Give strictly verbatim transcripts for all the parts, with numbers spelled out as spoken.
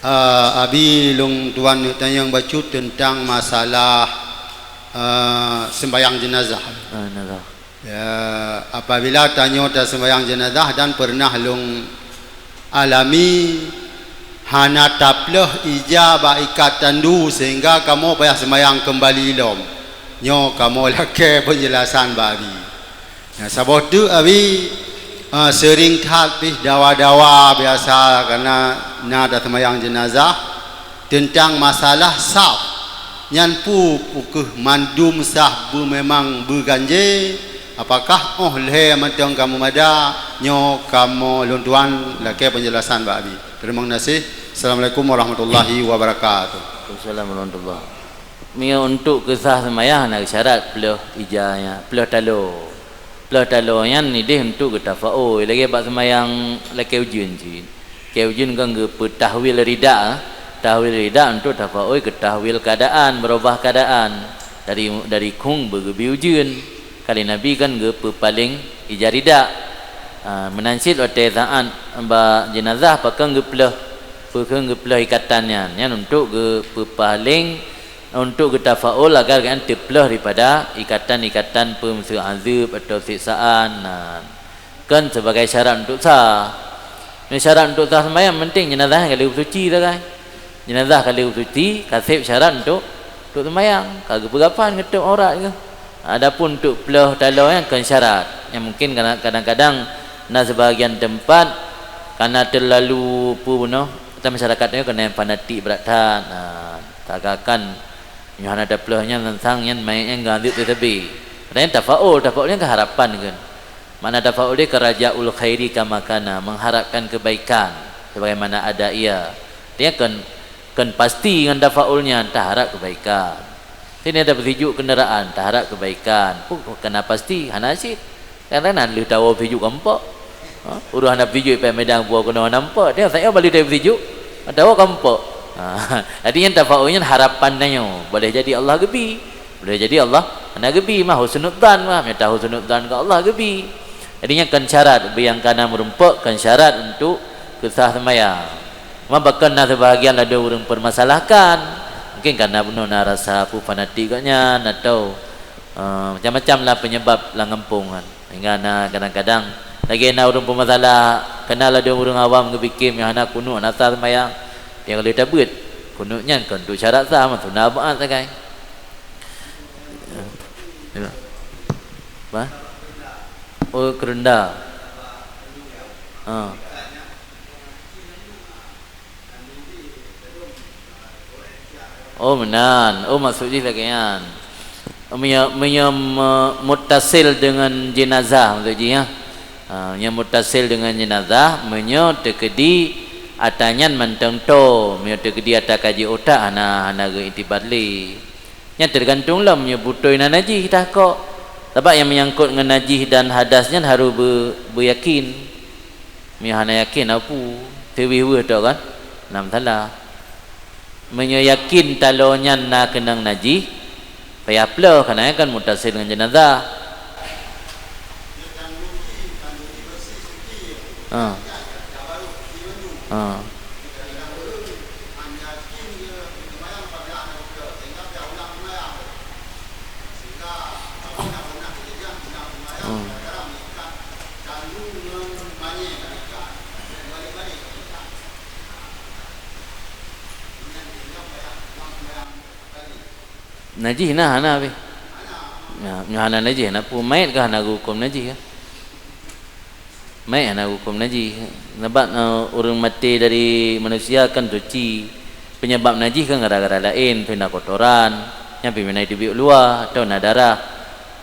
Eh, Abi, lôn tuan neuk tanyong bacut teuntang masalah, eh, seumbahyang jenazah. Ah, jenazah. Ya, apabila tanyoe taseumbahyang jenazah dan peureunah lôn alami hana tapleuh ija bak ikat tandu sehingga kamoe payah seumbahyang keumbali lom. Nyoe kamoe lakée peunjelasan bak Abi. Ya, saboh teuk Abi, eh, seuring that pih dawa-dawa biasa kana na taseumbahyang jenazah teuntang masalah saf. Nyan pu-, pu keuh mandum saf beu memang beuganjé, apakah óh lhée mantong kamoe mada, nyoe kamoe lôn tuan lakée peunjelasan bak Abi. Teurimong gaséh. Assalamualaikum warahmatullahi wabarakatuh. Waalaikumsalam warahmatullah. Meunyoe untuk keu sah seumayang hana syarat pleuh ija nyan, pleuh taloe. Pleuh taloe nyan ideh untuk geutafaul, lagée bak seumayang lakée ujeuen cit. Lakée ujeuen kan geupeutahwil rida, tahwil rida untuk tafaul geutahwil keuadaan, beurubah keuadaan dari, dari khueng beugeubi ujeuen. Kali Nabi kan geupeupaleng ija rida. Ah, meunan cit watée saát bak jenazah pakon geupleuh, pakon geupleuh ikatan nyan, nyan untuk geupeupaleng, untuk geutafaul agar geuhnyan teupleuh daripada ikatan-ikatan peue miseue azeueb atau siksaan, nah, kon sibagai syarat untuk sah. Nyoe syarat untuk sah seumayang penting jenazah nyan ka lheueh beusuci sagai. Jenazah ka lheueh beusuci, ka seb syarat untuk, untuk seumayang, ka geupeugafan, geutôb aurat geuh. Adapun untuk pleuh taloe nyan kon syarat. Nyan mungkin kadang-, kadang-kadang na sibagian teumpat kana teulalu peue bunoe, ata masyarakat nyoe keuneuk fanatik brat that. Nah, tagakan nyoe hana tapleuh nyan sang-sang nyan manyét nyan geuanggeueb teuseubé. Padahai nyan tafaul, tafaul nyan keuharapan kheun. Makna tafaul di karajaul khairi kama kana, mengharapkan kebaikan sebagaimana ada ia. Dia kon, kon pasti ngon tafaul nyan taharap kebaikan. Sini ada beusijuek kendaraan, taharap kebaikan. Peue kana pasti, hana cit. Kadang-kadang na lheueh tawoe beusijuek ka muphom. Ha? Ureuëng hana beusijuek pih meudang buah keunoe hana muphom. Dia saya balik dari beusijuek, tawoe ka muphom. Ha. Jadi nyan tafaul nyan harapan tanyoe. Boleh jadi Allah geubi. Boleh jadi Allah hana geubi mah, husnudzan mah, mita husnudzan keu Allah geubi. Jadi nyan kon syarat, beu nyang kana meurumpok kon syarat untuk keu sah seumayang. Cuma bahkan na seubahagian ladôm ureuëng permasalahkan, mungkin karena bunoe na rasa peue fanatik gobnyan atau, eh, macam-macam lah penyebab lam gampông kan. Sehingga na kadang-kadang lagée na ureuëng peumasalah, keunan ladôm ureuëng awam geupiké meunyoe hana kunut hana sah seumayang, nyang lheueh tabeuet. Kunut nyan kon untuk syarat sah, meusunat beuat sagai. Ya. Bah? Oh, keurenda. Ha. Oh, meunan. Oh, maksud jih lagée nyan. Meunyoe, meunyoe me-, muttasil deungon jenazah, maksud jih, ya. Ha, meunyoe muttasil deungon jenazah, meunyoe teukeudi ata nyan mantong toe, meunyoe teukeudi ata ka jiôh that, hana, hana geuiktibar lé. Nyan teugantung lom, meunyoe beutôi na najih tah kok. Sabab nyang meunyangkot ngon najih dan hadas nyan harôh beu-, beuyakin. Meunyoe hana yakin, na peue, teuweuh-weuh tok kan? Na meusalah. Meunyoe yakin taloe nyan na keunong najih, payah pleuh, kana nyan kan muttasil ngon jeunazah. Ha. Ha. Hmm. Najih na hana pih. Nyoe, nyoe hana najih, na peue mait ka hana geuhuköm najih ka. Mait hana geuhuköm najih. Sabab, eh, ureuëng maté dari manusia kan suci. Penyebab najih kan gara-gara laén, peue na kotoran, nyan pih meunan teubiet luwa, atau na darah.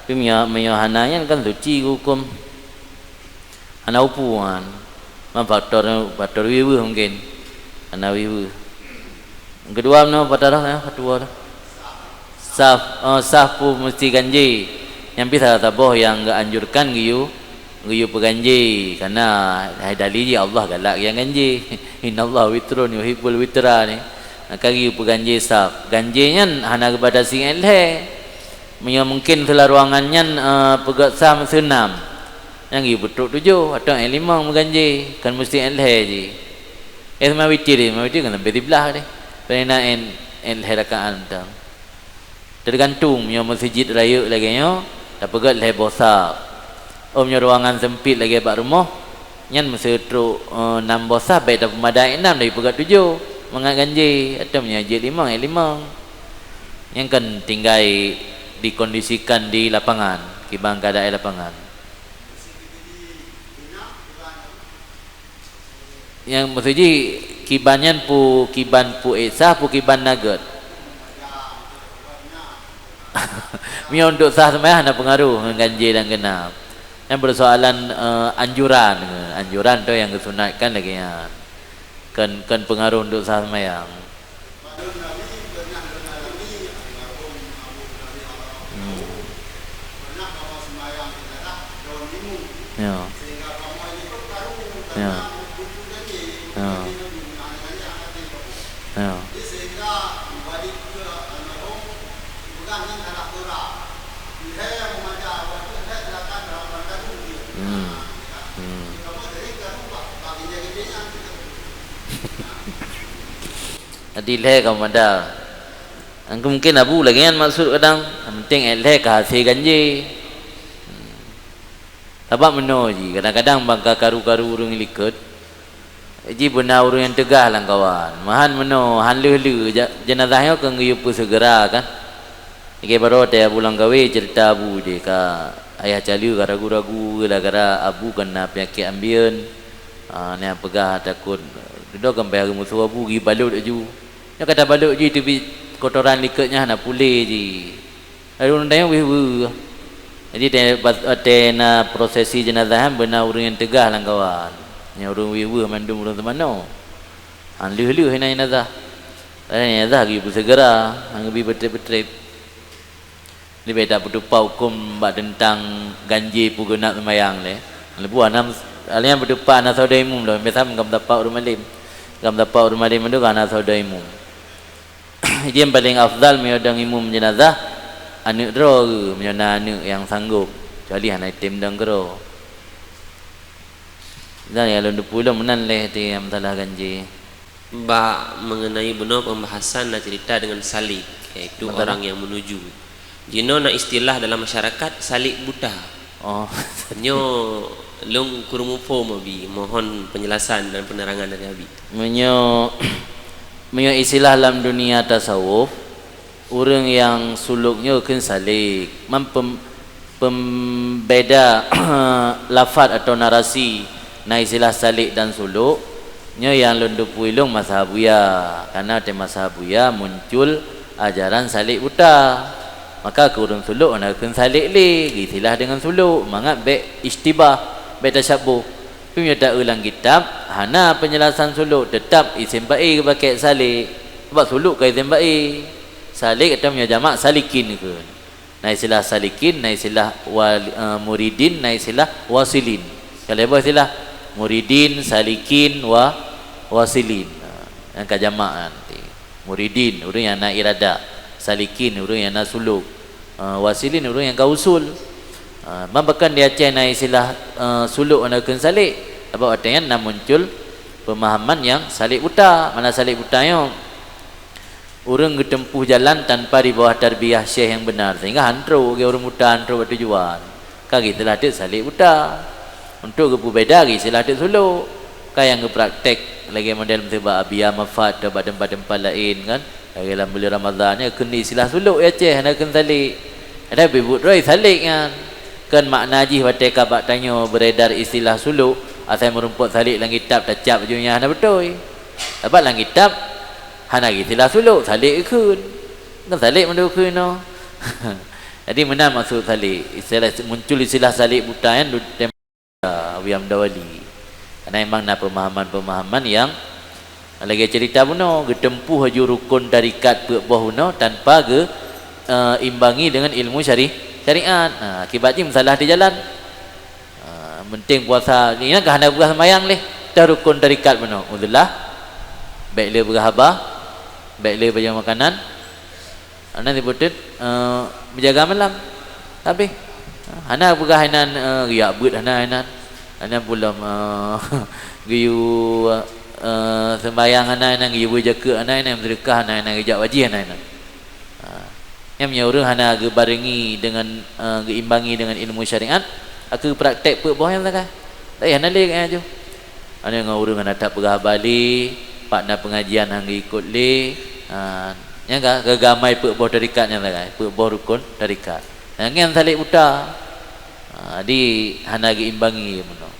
Tapi meunyoe, meunyoe hana nyan kan suci geuhuköm. Hana upuan. Man faktor, faktor wiweuh mungkin. Hana wiweuh. Yang kedua, mana faktor, eh, faktor tu? Saf, eh, saf pun mesti ganjé. Nyang pih salah saboh nyang geuanjurkan geuyue, geuyue peuganjé. Karena hai dalil jih Allah galak nyang ganjé. Innallaha witrun yuhibbul witra ni. Maka geuyue peuganjé saf. Ganjé nyan hana geubatasi ngon lhée. Meunyoe mungkin silah ruangan nyan, eh, peugét saf meuseunam. Nyang geuyue beutrok tujoh atau nyang limong meuganjé, kan meusti nyang lhée jih. Eh, seumai witir, seumai witir kan sampai siblaih deh. Pernah en, en lhèe rakaat mantong. Teugantung, meunyoe meuseujid rayeuk lagèe nyoe, tapeugöt lhèe boh saf. Oh, meunyoe ruangan seumpit lagèe bak rumoh, nyan meuseu trok, eh, nam boh saf, bèk tapeumadai nam, tapi peugöt tujoh. Mangat ganjé, atau meunyoe jeuet limong, eh, limong. Nyan kan tinggai dikondisikan di lapangan, kiban keuadaan lapangan. Nyang maksud jih, kiban nyan pu-, kiban pu ék sah, pu kiban na gèt. Meunyoe untuk sah seumayang hana peungaruh ngon ganjé dan geunap. Nyan peusoalan, eh, anjuran. Anjuran tu nyang geusunatkan lagèe nyan. Kon, kon peungaruh untuk sah seumayang. Hmm. Ya. Ya. Ya. Ya. Hmm. Hmm. Jadi lhèe ka mada. Engkau mungkin abu lagèe nyan maksud kadang, yang penting ék lhèe ka hasé ganjé. Hmm. Sabab meunoe jih, kadang-kadang bak ka karu-karu ureueng likot, jih beuna ureueng nyang teugas lam kawan. Mahan meunoe, han lheueh-lheueh, ja-, jeunazah nyoe keu geuyue peuseugera kan. Lagèe baroe teuh abu lam kawé ceurita abu jih ka ayah caleue ka ragu-ragu gara-gara abu keu na peunyakét ambien. Ah, nyan peugah takot, dudoe kan payah geumusoh abu, geubalot laju. Nyoe ka tabalot jih teubiet kotoran likot nyan hana puléh jih. Lalu ureueng tanyoe weueh-weueh. Jadi, watèe na prosesi jeunazah nyan beuna ureueng nyang teugas lam kawan. Nyan ureueng weueh-weueh mandum ureueng teumanoe. Han lheueh-lheueh na jeunazah. Padahai jeunazah geuyue peuseugera, han geubi beutrép-beutrép. Leubeh that peutupat hukôm bak teuntang ganjé peugeunap seumayang lé. Leubeh hana, hal nyan peutupat hana soe dong imum lom, biasa gam tapak ureueng malém. Gam tapak ureueng malém mandum hana soe dong imum. Jih nyang paleng afdal meunyoe dong imum jeunazah, aneuk droe geuh, meunyoe na aneuk nyang sanggop, kecuali hana item dong keudroe. Dan nyang lôn teupeue lom meunan lé teuh nyang meusalah ganjé. Bak mengenai bunoe pembahasan na cerita dengan salik, yaitu orang yang menuju. Jinoe na istilah dalam masyarakat, salik buta. Oh. Nyoe lôn kureueng muphom, Abi. Mohon penjelasan dan penerangan dari Abi. Meunyoe, meunyoe istilah lam dunia tasawuf, ureueng nyang suluk nyoe kheun salik. Man pem-, pembeda lafaz atau narasi na istilah salik dan suluk, nyoe nyang lôn teupeue lôn mazhab Buya. Karena watèe mazhab Buya muncul ajaran salik buta. Maka keu ureueng suluk hana kheun salik lé, geuistilah deungon suluk, mangat bèk ishtibah, bèk tasyabuh. Tapi meunyoe taeu lam kitab, hana penjelasan suluk, teutap isém fa'il geupakè salik. Sabab suluk ka isém fa'il. Salik atau meunyoe jamak salikin kheun. Na istilah salikin, na istilah wal-, eh, muridin, na istilah wasilin. Ka lhèe boh istilah, muridin, salikin, wa-, wasilin. Ha, nyang ka jamak nanti. Muridin, ureueng nyang na iradah. Salikin, ureueng nyang na suluk. Ha, wasilin, ureueng nyang ka usul. Ha, man bahkan di Aceh na istilah, eh, suluk hana kheun salik. Sabab watèe nyan na muncul pemahaman nyang salik buta. Mana salik buta nyoe? Ureueng geuteumpuh jalan tanpa di bawah tarbiyah syekh nyang beunar, sehingga han trok, lagèe ureueng buta han trok bak tujuan. Ka geuistilah teuk salik buta. Untuk geupeubeda geuistilah teuk suluk. Ka nyang geupraktek lagèe model meuseubab Abia Mafat atau bak teumpat-teumpat laén kan. Lagèe lam buleuen Ramadhan nyoe kheun istilah suluk di Aceh, hana kheun salik. Padahai beubuet droe salik nyan. Kon makna jih watèe ka bak tanyoe beredar istilah suluk, asai meurumpok salik lam kitab tacap ju nyan hana beutôi. Sabab lam kitab hana geuistilah suluk, salik geukheun. Kon salik mandum geukheun nyoe. Jadi meunan maksud salik. Istilah, muncul istilah salik buta nyan du-, tem-, Abu Hamzah Wali. Karena memang na pemahaman-pemahaman yang lagèe cerita bunoe, geuteumpuh laju rukon tarekat peuet boh bunoe tanpa geu-, eh, imbangi dengan ilmu syari-, syariat. Ha, akibat jih meusalah di jalan. Ha, penting puasa, nyan ka hana peugah seumayang lé. Dah rukon tarekat bunoe. Uzlah, bèk le peugah haba, bèk le pajoh makanan. Hana dibutuh, eh, menjaga malam. Habis. Hana peugah inan, eh, riak beuet hana inan. Hana pulang, eh, geuyue, eh, seumbahyang hana, nyang geuyue jakeuek hana, nyang seudeukah hana, nyang geujak wajih hana. Ha. Nyan meunyoe ureuëng hana geubarengi deungon, eh, geuimbangi deungon ilmu syariat, aku praktek peuet boh nyang sagai. Tapi hana lé nyan ju. Hana ngon ureuëng hana that peugah haba lé, pat na pengajian hana ikot lé. Ha. Nyang ka geugamai peuet boh tarekat nyang sagai, peuet boh rukon tarekat. Nyang nyan salek buta. Ha, di hana geuimbangi meunoe.